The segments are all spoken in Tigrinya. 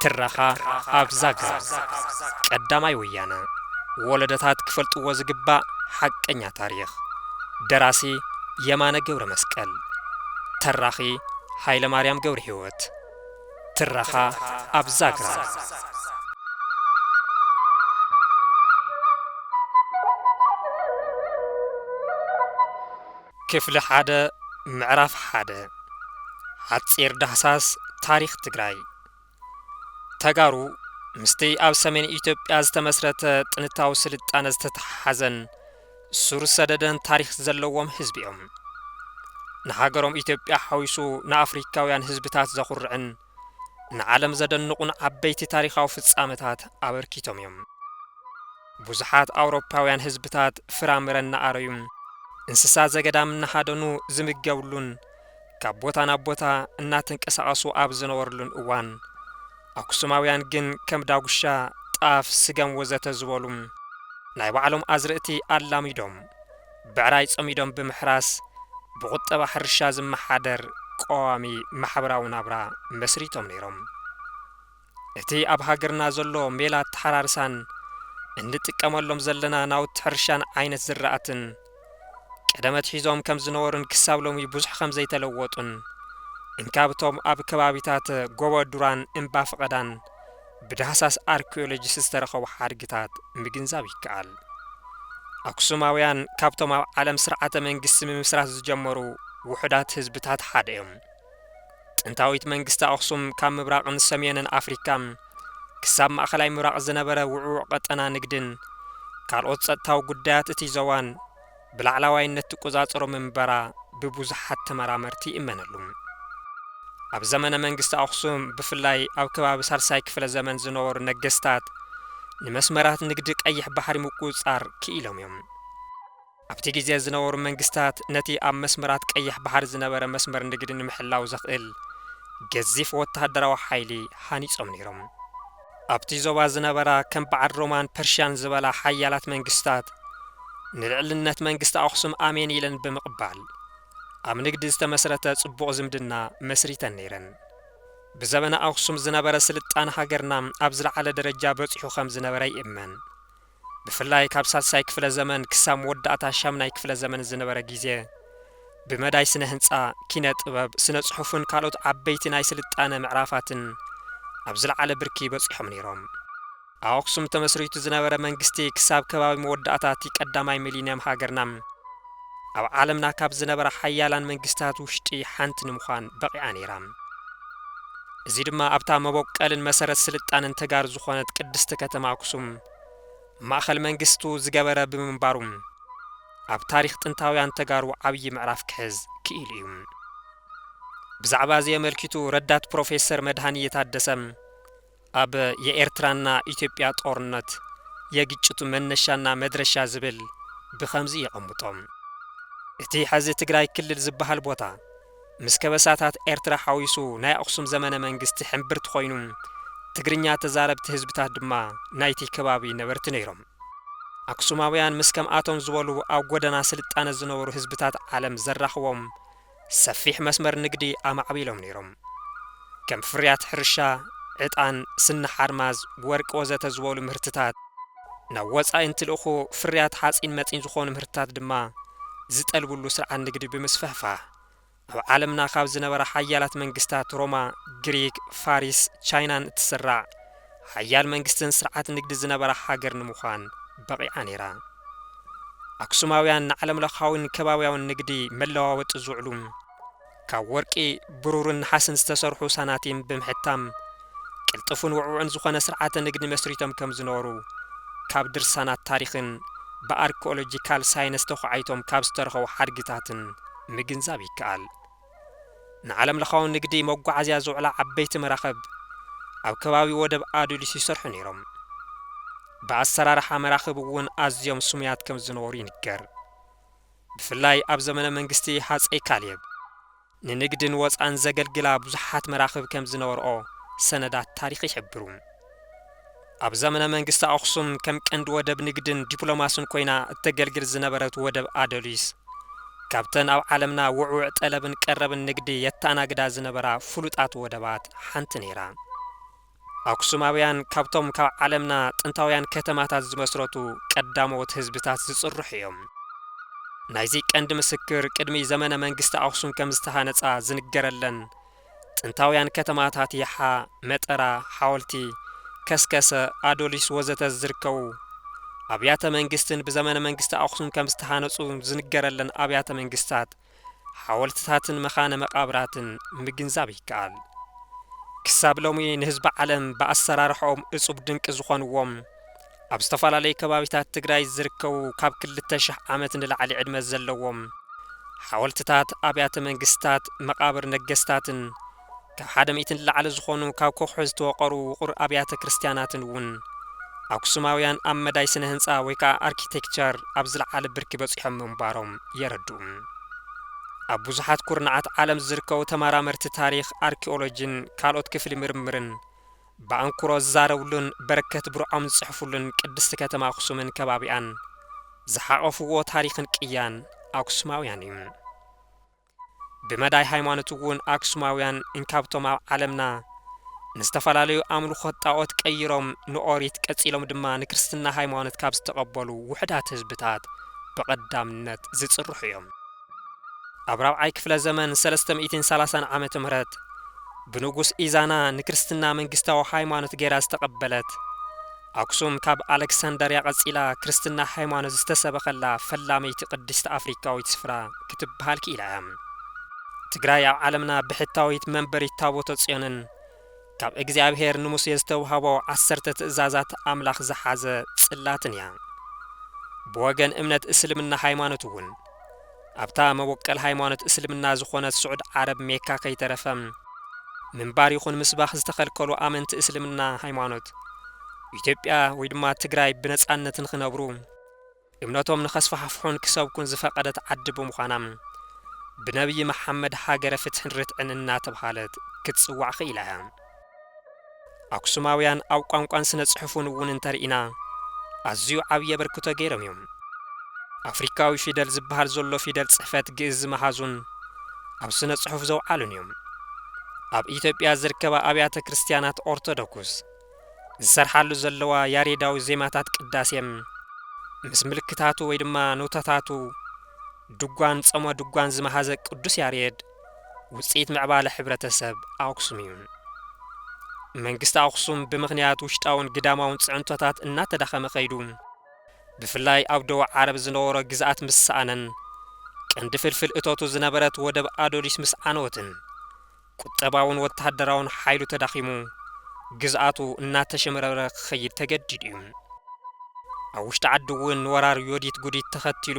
ትረኻ ኣብ ዛግራ። ቀዳማይ ወያነ። ወለዶታት ክፈልጥዎ ዝግባእ ሓቀኛ ታሪኽ። ደራሲ የማነ ገብረ መስቀል። ተራኺ ሃይለ ማርያም ገብረ ህይወት። ትረኻ ኣብ ዛግራ። ክፍሊ ሓደ፣ ምዕራፍ ሓደ። ሓጺር ዳህሳስ ታሪኽ ትግራይ። ተጋሩ ምስቲ ኣብ ሰሜን ኢትዮጵያ ዝተመስረተ ጥንታዊ ስልጣነ ዝተተሓሓዘን ሱር ሰደደን ታሪኽ ዘለዎም ህዝቢ እዮም። ንሃገሮም ኢትዮጵያ ሓዊሱ ንኣፍሪካውያን ህዝብታት ዘኹርዕን ንዓለም ዘደንቑን ዓበይቲ ታሪኻዊ ፍጻመታት ኣበርኪቶም እዮም። ብዙሓት ኣውሮፓውያን ህዝብታት ፍራምረ እናኣረዩ፣ እንስሳ ዘገዳም እናሃደኑ ዝምገብሉን ካብ ቦታ ናብ ቦታ እናተንቀሳቐሱ ኣብ ዝነበርሉን እዋን፣ ኣክሱማውያን ግን ከም ዳጉሻ፣ ጣፍ፣ ስገም ወዘተ ዝበሉ ናይ ባዕሎም ኣዝርእቲ ኣላሚዶም፣ ብዕራይ ጸሚዶም ብምሕራስ፣ ብቑጠባ ሕርሻ ዝመሓደር ቀዋሚ ማሕበራዊ ናብራ መስሪቶም ነይሮም። እቲ ኣብ ሃገርና ዘሎ ሜላ ኣተሓራርሳን እንጥቀመሎም ዘለና ናውቲ ሕርሻን ዓይነት ዝራእትን ቀደም ኣትሒዞም ከም ዝነበሩን ክሳብ ሎሚ ብዙሕ ከም ዘይተለወጡን፣ እንካብቶም ኣብ ከባቢታት ጎቦ ዱራን እምባ ፍቐዳን ብዳህሳስ ኣርኪኦሎጂስት ዝተረኸቡ ሓድግታት ምግንዛብ ይከኣል። ኣክሱማውያን ካብቶም ኣብ ዓለም ስርዓተ መንግስቲ ምምስራት ዝጀመሩ ውሑዳት ህዝብታት ሓደ እዮም። ጥንታዊት መንግስቲ ኣኽሱም ካብ ምብራቕን ሰሜንን ኣፍሪካ ክሳብ ማእኸላይ ምብራቕ ዝነበረ ውዕዉዕ ቀጠና ንግድን ካልኦት ጸጥታዊ ጉዳያት እቲ ዞባን ብላዕላዋይነት ትቆጻጸሮ ምንባራ ብብዙሓት ተመራመርቲ ይእመነሉ። ኣብ ዘመነ መንግስቲ ኣኽሱም፣ ብፍላይ ኣብ ከባቢ ሳልሳይ ክፍለ ዘመን ዝነበሩ ነገስታት፣ ንመስመራት ንግዲ ቀይሕ ባሕሪ ምቁጽጻር ክኢሎም እዮም። ኣብቲ ግዜ ዝነበሩ መንግስታት ነቲ ኣብ መስመራት ቀይሕ ባሕሪ ዝነበረ መስመር ንግዲ ንምሕላው ዘኽእል ገዚፍ ወተሃደራዊ ሓይሊ ሃኒጾም ነይሮም። ኣብቲ ዞባ ዝነበራ ከም በዓል ሮማን ፐርሽያን ዝበላ ሓያላት መንግስታት፣ ንልዕልነት መንግስቲ ኣኽሱም ኣሜን ኢለን ብምቕባል፣ ኣብ ንግዲ ዝተመስረተ ጽቡቕ ዝምድና መስሪተን ነይረን። ብዘበነ ኣኽሱም ዝነበረ ስልጣነ ሃገርና ኣብ ዝለዓለ ደረጃ በጺሑ ከም ዝነበረ ይእመን። ብፍላይ ካብ ሳልሳይ ክፍለ ዘመን ክሳብ መወዳእታ ሻምናይ ክፍለ ዘመን ዝነበረ ግዜ፣ ብመዳይ ስነ ህንጻ፣ ኪነ ጥበብ፣ ስነ ጽሑፍን ካልኦት ዓበይቲ ናይ ስልጣነ ምዕራፋትን ኣብ ዝለዓለ ብርኪ በጺሖም ነይሮም። ኣብ ኣኽሱም ተመስሪቱ ዝነበረ መንግስቲ ክሳብ ከባቢ መወዳእታ እቲ ቀዳማይ ሚሊንየም ሃገርና ኣብ ዓለምና ካብ ዝነበራ ሓያላን መንግስታት ውሽጢ ሓንቲ ንምዃን በቒዓ ነይራ። እዚ ድማ ኣብታ መበቆልን መሰረት ስልጣነን ተጋሩ ዝኾነት ቅድስቲ ከተማ ኣክሱም ማእኸል መንግስቱ ዝገበረ ብምንባሩ፣ ኣብ ታሪኽ ጥንታውያን ተጋሩ ዓብዪ ምዕራፍ ክሕዝ ክኢሉ እዩ። ብዛዕባ እዚ ኣመልኪቱ ረዳት ፕሮፌሰር መድሃኒ የታደሰ ኣብ የኤርትራና ኢትዮጵያ ጦርነት የግጭቱ መነሻና መድረሻ ዝብል ብኸምዚ የቐምጦ። እቲ ሐዚ ትግራይ ክልል ዝበሃል ቦታ ምስ ከበሳታት ኤርትራ ሓዊሱ ናይ ኣኽሱም ዘመነ መንግስቲ ሕምብርቲ ኮይኑ፣ ትግርኛ ተዛረብቲ ህዝብታት ድማ ናይቲ ከባቢ ነበርቲ ነይሮም። ኣክሱማውያን ምስ ከምኣቶም ዝበሉ ኣብ ጎደና ስልጣነ ዝነበሩ ህዝብታት ዓለም ዘራኽቦም ሰፊሕ መስመር ንግዲ ኣማዕቢሎም ነይሮም። ከም ፍርያት ሕርሻ፣ ዕጣን፣ ስኒ ሓርማዝ፣ ወርቂ ወዘተ ዝበሉ ምህርትታት ናብ ወጻኢ እንትልእኹ፣ ፍርያት ሓጺን መጺን ዝኾኑ ምህርትታት ድማ ዝጠልብሉ ስርዓት ንግዲ ብምስፍሕፋሕ፣ ኣብ ዓለምና ካብ ዝነበራ ሓያላት መንግስታት ሮማ፣ ግሪክ፣ ፋሪስ፣ ቻይናን እትስራዕ ሓያል መንግስትን ስርዓት ንግዲ ዝነበራ ሃገር ንምዃን በቒዓ ነይራ። ኣክሱማውያን ንዓለምለኻዊን ከባብያውን ንግዲ መለዋወጢ ዝውዕሉ ካብ ወርቂ፣ ብሩርን ነሓስን ዝተሰርሑ ሳናቲም ብምሕታም፣ ቅልጥፉን ውዕውዕን ዝኾነ ስርዓተ ንግዲ መስሪቶም ከም ዝነበሩ ካብ ድርሳናት ታሪኽን ብኣርኪኦሎጂካል ሳይንስ ተዃዒቶም ካብ ዝተረኸቡ ሓድግታትን ምግንዛብ ይከኣል። ንዓለምለኻዊ ንግዲ መጓዓዝያ ዝውዕላ ዓበይቲ መራኽብ ኣብ ከባቢ ወደብ ኣዱሊስ ይሰርሑ ነይሮም። ብኣሰራርሓ መራኽብ እውን ኣዝዮም ስሙያት ከም ዝነበሩ ይንገር። ብፍላይ ኣብ ዘመነ መንግስቲ ሃጸይ ካሌብ፣ ንንግድን ወጻእን ዘገልግላ ብዙሓት መራኽብ ከም ዝነበርኦ ሰነዳት ታሪኽ ይሕብሩ። ኣብ ዘመነ መንግስቲ ኣኽሱም ከም ቀንዲ ወደብ ንግድን ዲፕሎማስን ኮይና እተገልግል ዝነበረት ወደብ ኣደሊስ፣ ካብተን ኣብ ዓለምና ውዕውዕ ጠለብን ቀረብን ንግዲ የተኣናግዳ ዝነበራ ፍሉጣት ወደባት ሓንቲ ነይራ። ኣክሱማውያን ካብቶም ካብ ዓለምና ጥንታውያን ከተማታት ዝመስረቱ ቀዳሞት ህዝብታት ዝጽርሑ እዮም። ናይዚ ቀንዲ ምስክር ቅድሚ ዘመነ መንግስቲ ኣክሱም ከም ዝተሃነጻ ዝንገረለን ጥንታውያን ከተማታት የሓ፣ መጠራ፣ ሓወልቲ፣ ከስከሰ፣ ኣዶሊስ ወዘተ ዝርከቡ ኣብያተ መንግስትን ብዘመነ መንግስቲ ኣክሱም ከም ዝተሃነጹ ዝንገረለን ኣብያተ መንግስታት ሓወልትታትን መኻነ መቓብራትን ምግንዛብ ይከኣል። ክሳብ ሎሚ ንህዝቢ ዓለም ብኣሰራርሖም እጹብ ድንቂ ዝኾንዎም ኣብ ዝተፈላለዩ ከባቢታት ትግራይ ዝርከቡ ካብ ክልተ ሽሕ ዓመት ንላዕሊ ዕድመ ዘለዎም ሓወልትታት፣ ኣብያተ መንግስታት፣ መቓብር ነገስታትን ካብ ሓደ ሚእቲ ንላዕሊ ዝኾኑ ካብ ከውሒ ዝተወቐሩ ውቑር ኣብያተ ክርስቲያናትን እውን ኣክሱማውያን ኣብ መዳይ ስነ ህንጻ ወይ ከዓ ኣርኪቴክቸር ኣብ ዝለዓለ ብርኪ በጺሖም ምንባሮም የረድኡ። ኣብ ብዙሓት ኩርናዓት ዓለም ዝርከቡ ተመራመርቲ ታሪኽ፣ ኣርኪኦሎጂን ካልኦት ክፍሊ ምርምርን ብኣንክሮ ዝዛረብሉን በረከት ብርዖም ዝጽሕፉሉን ቅድስቲ ከተማ ኣክሱምን ከባቢኣን ዝሓቐፍዎ ታሪኽን ቅያን ኣክሱማውያን እዩ። ብመዳይ ሃይማኖት እውን ኣክሱማውያን እንካብቶም ኣብ ዓለምና ንዝተፈላለዩ ኣምልኾት ጣዖት ቀይሮም ንኦሪት ቀጺሎም ድማ ንክርስትና ሃይማኖት ካብ ዝተቐበሉ ውሑዳት ህዝብታት ብቐዳምነት ዝጽርሑ እዮም። ኣብ ራብዓይ ክፍለ ዘመን ሰለስተ ሚእትን ሰላሳን ዓመተ ምህረት ብንጉስ ኢዛና ንክርስትና መንግስታዊ ሃይማኖት ገይራ ዝተቐበለት ኣክሱም ካብ ኣሌክሳንደርያ ቀጺላ ክርስትና ሃይማኖት ዝተሰበኸላ ፈላመይቲ ቅድስቲ ኣፍሪካዊት ስፍራ ክትበሃል ክኢላ እያ። ትግራይ ኣብ ዓለምና ብሕታዊት መንበሪት ታቦተ ጽዮንን ካብ እግዚኣብሔር ንሙሴ ዝተውሃቦ ዓሰርተ ትእዛዛት ኣምላኽ ዝሓዘ ጽላትን እያ። ብወገን እምነት እስልምና ሃይማኖት እውን ኣብታ መቦቀል ሃይማኖት እስልምና ዝኾነት ስዑድ ዓረብ ሜካ ከይተረፈ ምንባር ይኹን ምስባኽ ዝተኸልከሉ ኣመንቲ እስልምና ሃይማኖት ኢትዮጵያ ወይ ድማ ትግራይ ብነጻነት ንኽነብሩ እምነቶም ንኸስፋሕፍሑን ክሰብኩን ዝፈቐደት ዓዲ ብምዃና ብነቢይ መሓመድ ሃገረ ፍትሕን ርትዕን እናተብሃለት ክትጽዋዕ ኽኢላ እያ። ኣክሱማውያን ኣብ ቋንቋን ስነ ጽሑፉን እውን እንተርኢና ኣዝዩ ዓብዪ ኣበርክቶ ገይሮም እዮም። ኣፍሪካዊ ፊደል ዝበሃል ዘሎ ፊደል ጽሕፈት ግእዝ ዝመሃዙን ኣብ ስነ ጽሑፍ ዘውዓሉን እዮም። ኣብ ኢትዮጵያ ዝርከባ ኣብያተ ክርስቲያናት ኦርቶዶክስ ዝሰርሓሉ ዘለዋ ያሬዳዊ ዜማታት ቅዳሴም ምስ ምልክታቱ ወይ ድማ ኖታታቱ ድጓን ጾመ ድጓን ዝመሃዘ ቅዱስ ያሬድ ውጽኢት ምዕባለ ሕብረተሰብ ኣክሱም እዩ። መንግስቲ ኣክሱም ብምኽንያት ውሽጣውን ግዳማውን ጽዕንቶታት እናተዳኸመ ኸይዱ ብፍላይ ኣብ ደቡብ ዓረብ ዝነበሮ ግዝኣት ምስ ሰኣነን ቀንዲ ፍልፍል እቶቱ ዝነበረት ወደብ ኣዶሊስ ምስ ዓነወትን ቁጠባውን ወተሃደራውን ሓይሉ ተዳኺሙ ግዝኣቱ እናተሸምረረ ክኸይድ ተገዲዱ እዩ። ኣብ ውሽጢ ዓዲ እውን ንወራር ዮዲት ጉዲት ተኸቲሉ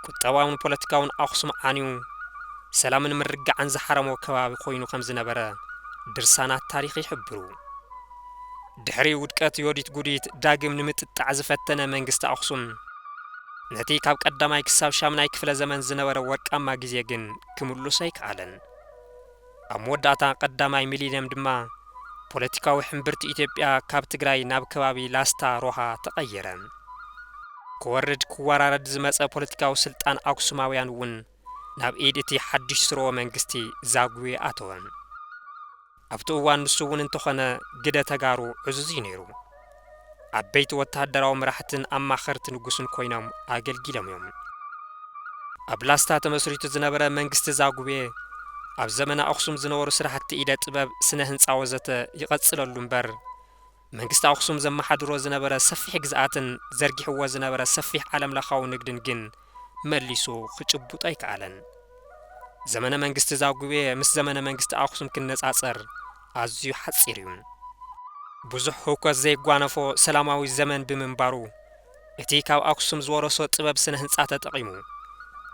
ቁጠባውን ፖለቲካውን ኣኽሱም ዓንዩ ሰላምን ምርግጋዕን ዝሓረሞ ከባቢ ኮይኑ ከም ዝነበረ ድርሳናት ታሪኽ ይሕብሩ። ድሕሪ ውድቀት ዮዲት ጉዲት ዳግም ንምጥጣዕ ዝፈተነ መንግስቲ ኣኽሱም ነቲ ካብ ቀዳማይ ክሳብ ሻምናይ ክፍለ ዘመን ዝነበረ ወርቃማ ግዜ ግን ክምልሶ ኣይከኣለን። ኣብ መወዳእታ ቀዳማይ ሚሊንየም ድማ ፖለቲካዊ ሕምብርቲ ኢትዮጵያ ካብ ትግራይ ናብ ከባቢ ላስታ ሮሃ ተቐየረ። ክወርድ ክወራረድ ዝመጸ ፖለቲካዊ ስልጣን ኣክሱማውያን እውን ናብ ኢድ እቲ ሓድሽ ስርወ መንግስቲ ዛጉዌ ኣተወ። ኣብቲ እዋን ንሱ እውን እንተኾነ ግደ ተጋሩ ዕዙዝ እዩ ነይሩ። ዓበይቲ ወተሃደራዊ መራሕትን ኣማኸርቲ ንጉስን ኮይኖም ኣገልጊሎም እዮም። ኣብ ላስታ ተመስሪቱ ዝነበረ መንግስቲ ዛጉቤ ኣብ ዘመነ ኣኽሱም ዝነበሩ ስራሕቲ ኢደ ጥበብ፣ ስነ ህንፃ ወዘተ ይቐፅለሉ እምበር መንግስቲ ኣኽሱም ዘመሓድሮ ዝነበረ ሰፊሕ ግዝኣትን ዘርጊሕዎ ዝነበረ ሰፊሕ ዓለምለኻዊ ንግድን ግን መሊሱ ክጭብጦ ኣይከኣለን። ዘመነ መንግስቲ ዛጉቤ ምስ ዘመነ መንግስቲ ኣኽሱም ክነጻጸር ኣዝዩ ሓጺር እዩ። ብዙሕ ህውከት ዘይጓነፎ ሰላማዊ ዘመን ብምንባሩ፣ እቲ ካብ ኣኽሱም ዝወረሶ ጥበብ ስነ ህንጻ ተጠቒሙ፣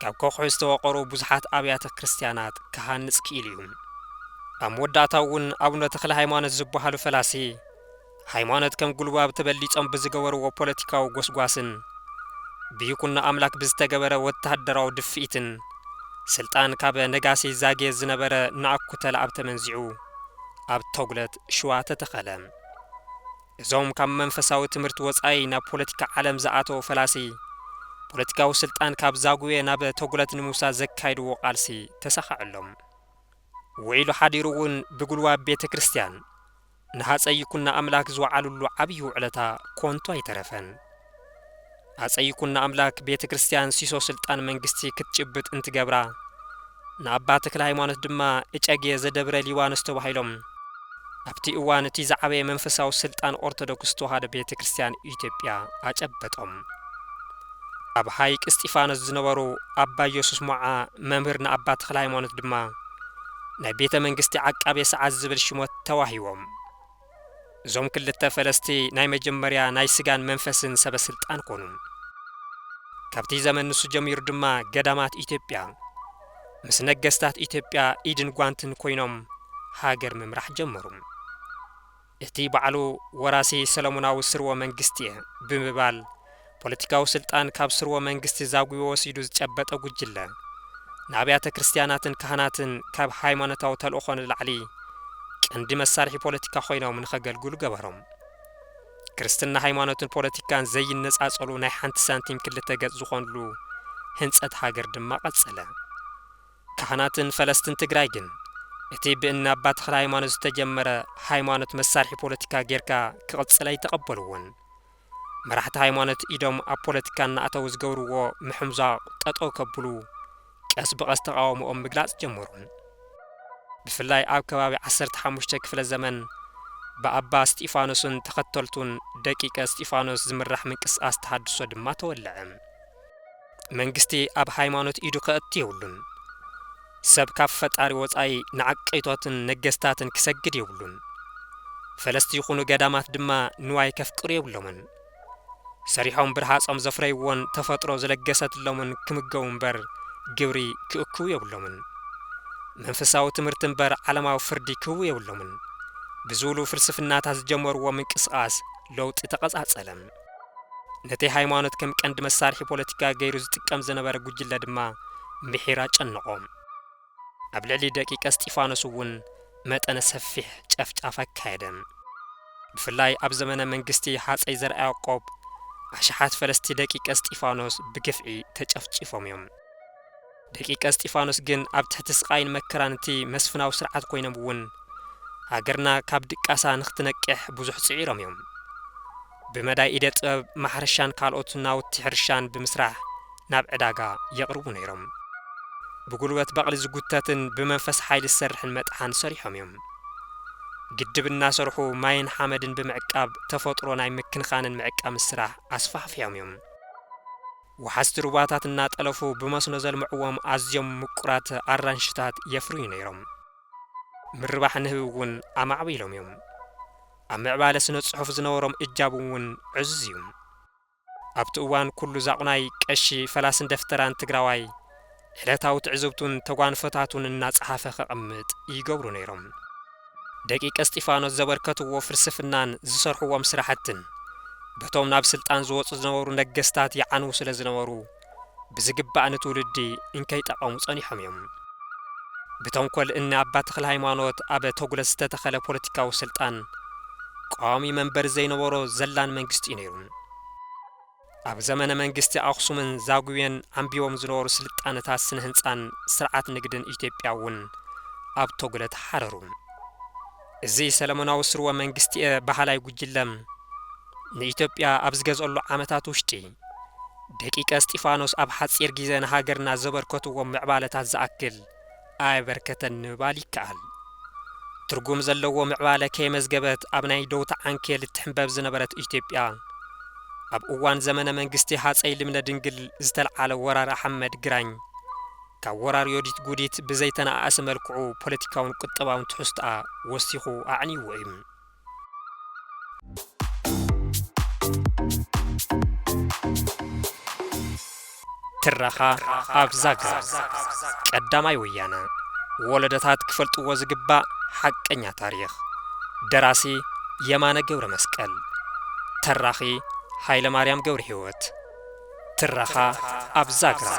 ካብ ከውሒ ዝተወቐሩ ብዙሓት ኣብያተ ክርስቲያናት ክሃንጽ ክኢሉ እዩ። ኣብ መወዳእታ እውን ኣቡነ ተኽለ ሃይማኖት ዝበሃሉ ፈላሲ፣ ሃይማኖት ከም ጉልባብ ተበሊጾም ብዝገበርዎ ፖለቲካዊ ጎስጓስን ብይኩኖ ኣምላክ ብዝተገበረ ወተሃደራዊ ድፍኢትን፣ ስልጣን ካብ ነጋሲ ዛጌ ዝነበረ ንኣኩተለኣብ ተመንዚዑ ኣብ ተጉለት ሽዋ ተተኸለ። እዞም ካብ መንፈሳዊ ትምህርቲ ወጻኢ ናብ ፖለቲካ ዓለም ዝኣተዉ ፈላሲ፣ ፖለቲካዊ ስልጣን ካብ ዛጉዌ ናብ ተጉለት ንምውሳድ ዘካይድዎ ቃልሲ ተሳኸዐሎም። ውዒሉ ሓዲሩ እውን ብጉልባብ ቤተ ክርስቲያን፣ ንሃጸይ ይኩኖ ኣምላክ ዝወዓሉሉ ዓብዪ ውዕለታ ኮንቱ ኣይተረፈን። ሃጸይ ይኩኖ ኣምላክ ቤተ ክርስቲያን ሲሶ ስልጣን መንግስቲ ክትጭብጥ እንትገብራ፣ ንኣባ ተክለ ሃይማኖት ድማ እጨጌ ዘደብረ ሊባኖስ ተባሂሎም ኣብቲ እዋን እቲ ዝዓበየ መንፈሳዊ ስልጣን ኦርቶዶክስ ተዋህዶ ቤተ ክርስቲያን ኢትዮጵያ ኣጨበጦም። ኣብ ሃይቅ እስጢፋኖስ ዝነበሩ ኣባ ኢየሱስ ሞዓ መምህር ንኣባ ተክለ ሃይማኖት ድማ ናይ ቤተ መንግስቲ ዓቃቤ ሰዓት ዝብል ሽሞት ተዋሂቦም። እዞም ክልተ ፈለስቲ ናይ መጀመርያ ናይ ስጋን መንፈስን ሰበ ስልጣን ኮኑ። ካብቲ ዘመን ንሱ ጀሚሩ ድማ ገዳማት ኢትዮጵያ ምስ ነገስታት ኢትዮጵያ ኢድን ጓንትን ኮይኖም ሃገር ምምራሕ ጀመሩ። እቲ ባዕሉ ወራሲ ሰለሞናዊ ስርወ መንግስቲ እየ ብምባል ፖለቲካዊ ስልጣን ካብ ስርወ መንግስቲ ዛጉ ወሲዱ ዝጨበጠ ጉጅለ፣ ንኣብያተ ክርስቲያናትን ካህናትን ካብ ሃይማኖታዊ ተልእኾ ንላዕሊ ቀንዲ መሳርሒ ፖለቲካ ኮይኖም ንኸገልግሉ ገበሮም። ክርስትና ሃይማኖትን ፖለቲካን ዘይነጻጸሉ ናይ ሓንቲ ሳንቲም ክልተ ገጽ ዝኾንሉ ህንጸት ሃገር ድማ ቀጸለ። ካህናትን ፈለስትን ትግራይ ግን እቲ ብእኒ ኣባ ተክለ ሃይማኖት ዝተጀመረ ሃይማኖት መሳርሒ ፖለቲካ ጌርካ ክቕጽል ኣይተቐበልዎን። መራሕቲ ሃይማኖት ኢዶም ኣብ ፖለቲካ እናኣተዉ ዝገብርዎ ምሕምዛቕ ጠጠው ከብሉ ቀስ ብቐስ ተቓውሞኦም ምግላጽ ጀመሩ። ብፍላይ ኣብ ከባቢ ዓሰርተ ሓሙሽተ ክፍለ ዘመን ብኣባ እስጢፋኖስን ተኸተልቱን ደቂቀ እስጢፋኖስ ዝምራሕ ምንቅስቃስ ተሃድሶ ድማ ተወለዐ። መንግስቲ ኣብ ሃይማኖት ኢዱ ከእቱ የብሉን። ሰብ ካብ ፈጣሪ ወጻኢ ንዓቀይቶትን ነገስታትን ክሰግድ የብሉን። ፈለስቲ ይኹኑ ገዳማት ድማ ንዋይ ከፍቅሩ የብሎምን። ሰሪሖም ብርሃጾም ዘፍረይዎን ተፈጥሮ ዝለገሰትሎምን ክምገቡ እምበር ግብሪ ክእክቡ የብሎምን። መንፈሳዊ ትምህርቲ እምበር ዓለማዊ ፍርዲ ክህቡ የብሎምን ብዝብሉ ፍልስፍናታት ዝጀመርዎ ምንቅስቓስ ለውጢ ተቐጻጸለ። ነቲ ሃይማኖት ከም ቀንዲ መሳርሒ ፖለቲካ ገይሩ ዝጥቀም ዝነበረ ጉጅለ ድማ ምሒር ኣጨነቖ። ኣብ ልዕሊ ደቂቀ እስጢፋኖስ እውን መጠነ ሰፊሕ ጨፍጫፍ ኣካየደ። ብፍላይ ኣብ ዘመነ መንግስቲ ሃጸይ ዘርኣ ያዕቆብ ኣሽሓት ፈለስቲ ደቂቀ እስጢፋኖስ ብግፍዒ ተጨፍጪፎም እዮም። ደቂቀ እስጢፋኖስ ግን ኣብ ትሕቲ ስቓይን መከራን እቲ መስፍናዊ ስርዓት ኮይኖም እውን ሃገርና ካብ ድቃሳ ንኽትነቅሕ ብዙሕ ጽዒሮም እዮም። ብመዳይ ኢደ ጥበብ ማሕረሻን ካልኦት ናውቲ ሕርሻን ብምስራሕ ናብ ዕዳጋ የቕርቡ ነይሮም። ብጉልበት በቕሊ ዝጉተትን ብመንፈስ ሓይሊ ዝሰርሕን መጥሓን ሰሪሖም እዮም። ግድብ እናሰርሑ ማይን ሓመድን ብምዕቃብ ተፈጥሮ ናይ ምክንኻንን ምዕቃምን ስራሕ ኣስፋሕፊሖም እዮም። ወሓዝቲ ሩባታት እናጠለፉ ብመስኖ ዘልምዕዎም ኣዝዮም ምቁራት ኣራንሽታት የፍርዩ ነይሮም። ምርባሕ ንህቢ እውን ኣማዕቢሎም እዮም። ኣብ ምዕባለ ስነ ጽሑፍ ዝነበሮም እጃም እውን ዕዙዝ እዩ። ኣብቲ እዋን ኩሉ ዛቑናይ ቀሺ ፈላስን ደፍተራን ትግራዋይ ዕለታዊ ትዕዝብቱን ተጓንፎታቱን እናጸሓፈ ከቐምጥ ይገብሩ ነይሮም። ደቂቀ እስጢፋኖስ ዘበርከትዎ ፍልስፍናን ዝሰርሕዎም ስራሕትን በቶም ናብ ስልጣን ዝወጹ ዝነበሩ ነገስታት ይዓንዉ ስለ ዝነበሩ ብዝግባእ ንትውልዲ እንከይጠቐሙ ጸኒሖም እዮም። ብተንኮል እኒ ኣባ ተክለ ሃይማኖት ኣብ ተጉለት ዝተተኸለ ፖለቲካዊ ስልጣን ቀዋሚ መንበሪ ዘይነበሮ ዘላን መንግስቲ እዩ ነይሩ። ኣብ ዘመነ መንግስቲ ኣኽሱምን ዛጉዌን ዓንቢቦም ዝነበሩ ስልጣነታት ስነ ህንጻን ስርዓት ንግድን ኢትዮጵያ እውን ኣብ ተጉለት ሓረሩ። እዚ ሰለሞናዊ ስርወ መንግስቲ እየ በሃላይ ጉጅለ ንኢትዮጵያ ኣብ ዝገዝአሉ ዓመታት ውሽጢ ደቂቀ እስጢፋኖስ ኣብ ሓጺር ግዜ ንሃገርና ዘበርከትዎ ምዕባለታት ዝኣክል ኣየበርከተን ንምባል ይከኣል። ትርጉም ዘለዎ ምዕባለ ከየመዝገበት ኣብ ናይ ደውታ ዓንኬል እትሕንበብ ዝነበረት ኢትዮጵያ፣ ኣብ እዋን ዘመነ መንግስቲ ሃጸይ ልብነ ድንግል ዝተልዓለ ወራር ኣሕመድ ግራኝ፣ ካብ ወራር ዮዲት ጉዲት ብዘይተነኣኣሰ መልክዑ ፖለቲካውን ቁጠባውን ትሕዝቶኣ ወሲኹ ኣዕንይዎ እዩ። ትረኻ ኣብ ዛግራ። ቀዳማይ ወያነ። ወለዶታት ክፈልጥዎ ዝግባእ ሓቀኛ ታሪኽ። ደራሲ የማነ ገብረ መስቀል። ተራኺ ሃይለ ማርያም ገብረ ህይወት። ትረኻ ኣብ ዛግራ።